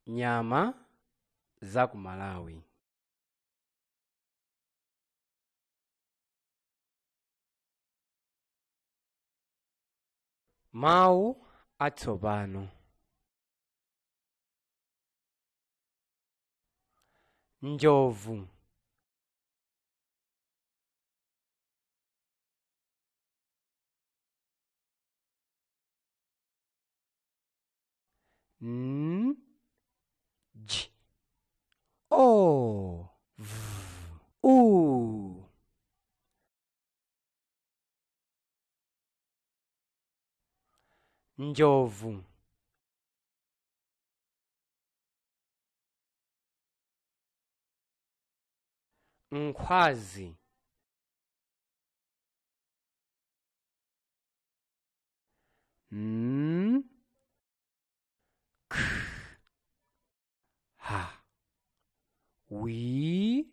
Nyama za ku Malawi. Mawu atsopano. Njovu. N J O V U. Njovu. Nkhwazi. N K H W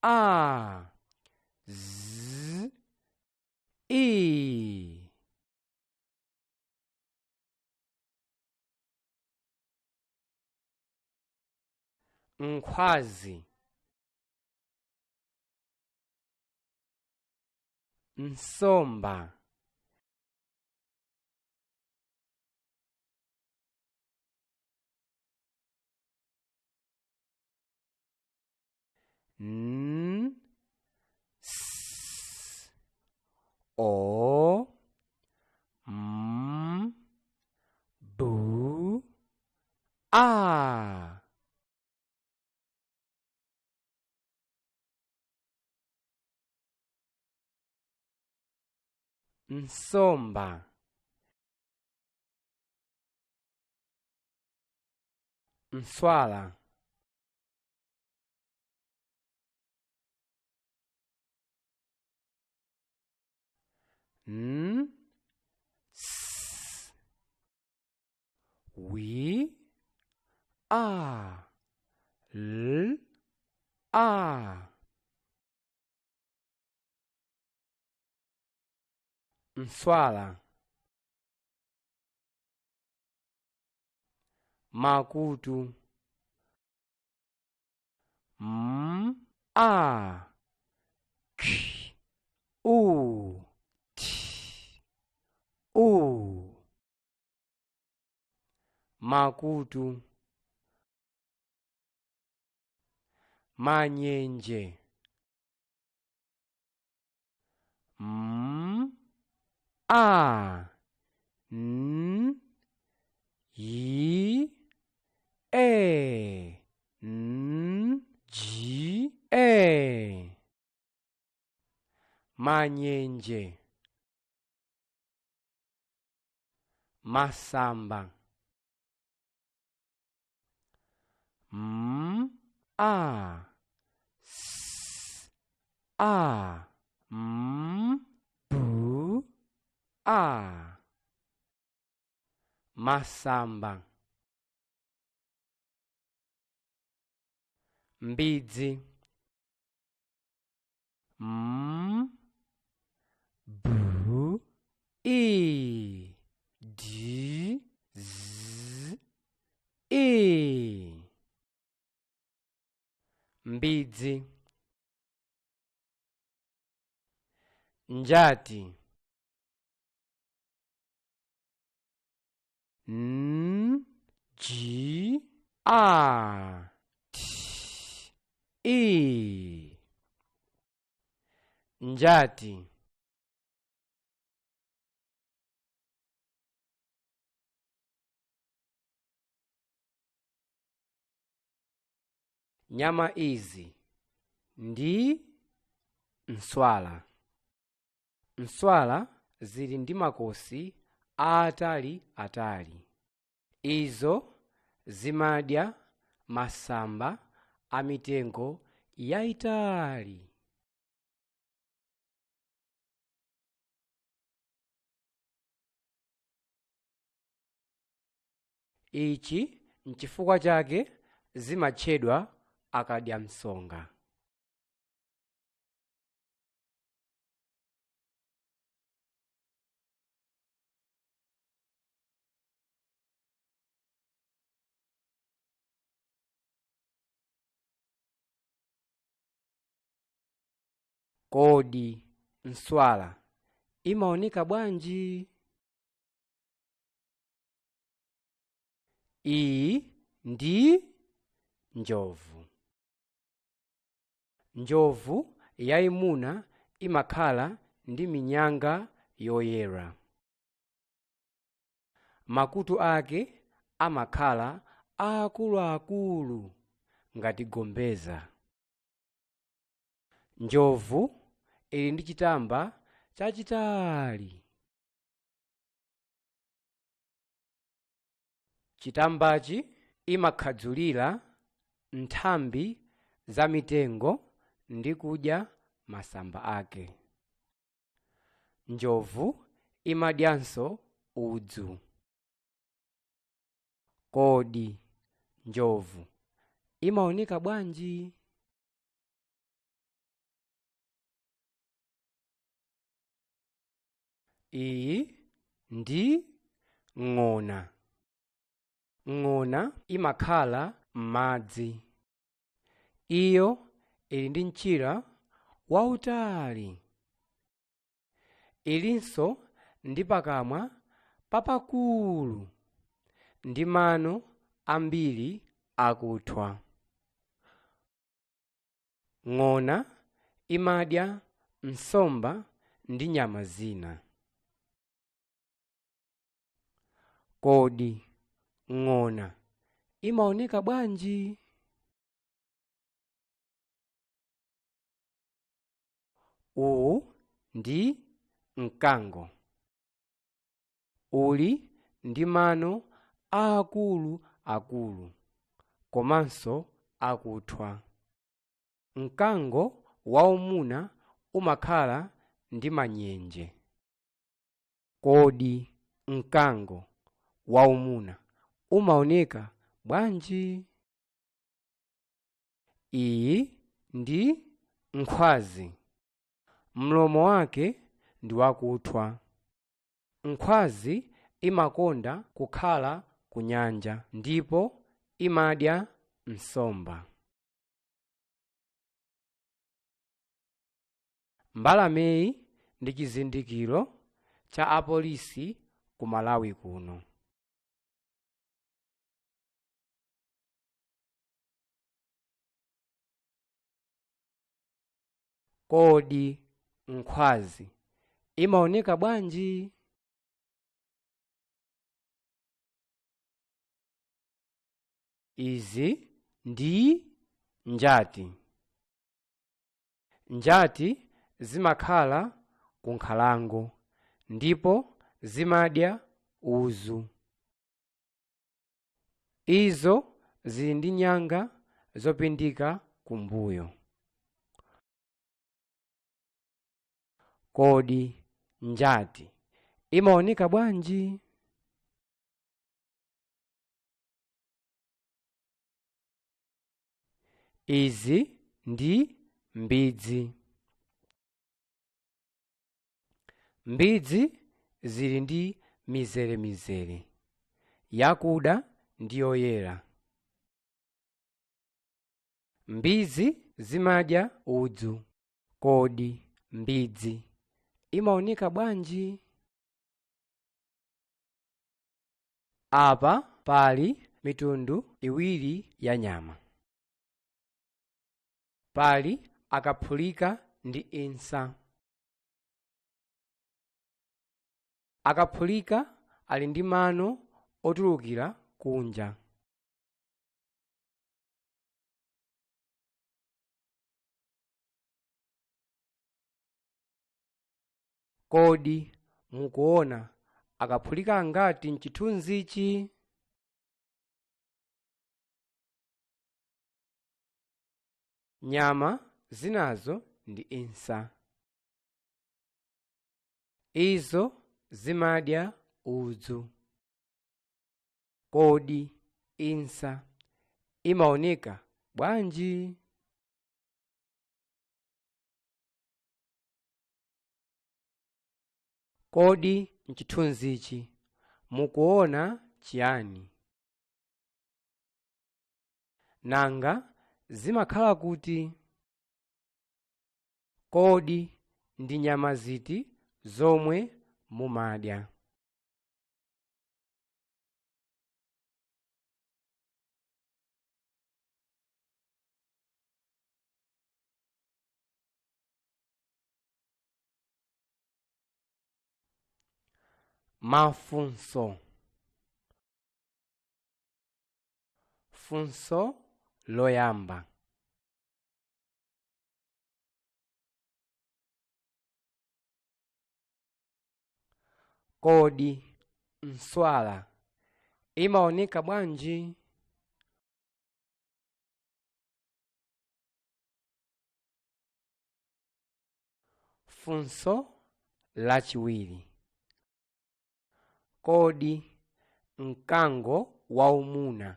A Z I. Nkhwazi. Nsomba. N S O M B A. Nsomba. Nswala. N S W A L A. Nswala. Makutu. M A K U T U. Makutu. Manyenje. M A N Y E N G E. Manyenje. Masamba. M A S A M B A. Masamba. Mbidzi. M B I D Z I. Mbidzi. Njati. N G A T I. Njati. Nyama izi ndi nswala. Nswala zili ndi makosi aatali atali. Izo zimadya masamba a mitengo yayitali. Ichi nchifukwa chake zimatchedwa akadyamsonga. Kodi nswala imaoneka bwanji? Iyi ndi njovu. Njovu yayimuna imakhala ndi minyanga yoyera. Makutu ake amakhala akuluakulu ngati gombeza. Njovu ili ndi chitamba chachitali. Chitambachi imakhadzulira nthambi za mitengo ndi kudya masamba ake. Njovu imadyanso udzu. Kodi njovu imaoneka bwanji? Iyi ndi ng'ona. Ng'ona imakhala m'madzi. Iyo ili ndi mchira wautali. Ilinso ndi pakamwa papakulu ndi mano ambiri akuthwa. Ng'ona imadya nsomba ndi nyama zina. Kodi ng'ona imaoneka bwanji? Uwu ndi mkango. Uli ndi mano aakuluakulu komanso akuthwa. Mkango waumuna umakhala ndi manyenje. Kodi mkango waumuna umaoneka bwanji? Iyi ndi nkhwazi. Mlomo wake ndi wakuthwa. Nkhwazi imakonda kukhala ku nyanja ndipo imadya nsomba. Mbalameyi ndi chizindikiro cha apolisi ku Malawi kuno. Kodi nkhwazi imaoneka bwanji? Izi ndi njati. Njati zimakhala ku nkhalango ndipo zimadya udzu. Izo zili ndi nyanga zopindika kumbuyo. Kodi njati imaoneka bwanji? Izi ndi mbidzi. Mbidzi zili ndi mizeremizere yakuda ndi yoyera. Mbidzi zimadya udzu. Kodi mbidzi imaoneka bwanji? Apa pali mitundu iwiri ya nyama. Pali akaphulika ndi insa. Akaphulika ali ndi mano otulukira kunja. Kodi mukuona akaphulika angati mchithunzichi? Nyama zinazo ndi insa. Izo zimadya udzu. Kodi insa imaoneka bwanji? Kodi mchithunzichi mukuona chiyani? Nanga zimakhala kuti? Kodi ndi nyama ziti zomwe mumadya? Mafunso. Funso loyamba. Kodi nswala imaoneka bwanji? Funso lachiwiri. Kodi mkango waumuna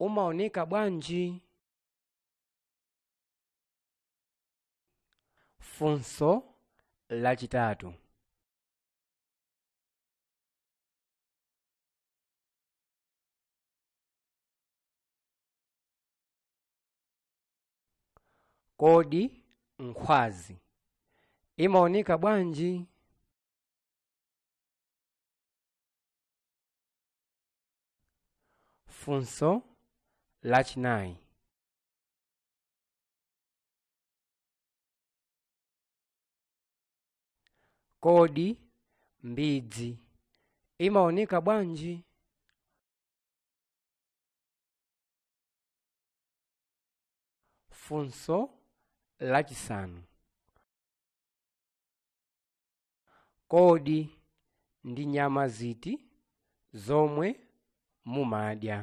umaoneka bwanji? Funso lachitatu. Kodi nkhwazi imaoneka bwanji? Funso lachinayi. Kodi mbidzi imaoneka bwanji? Funso lachisanu. Kodi ndi nyama ziti zomwe mumadya?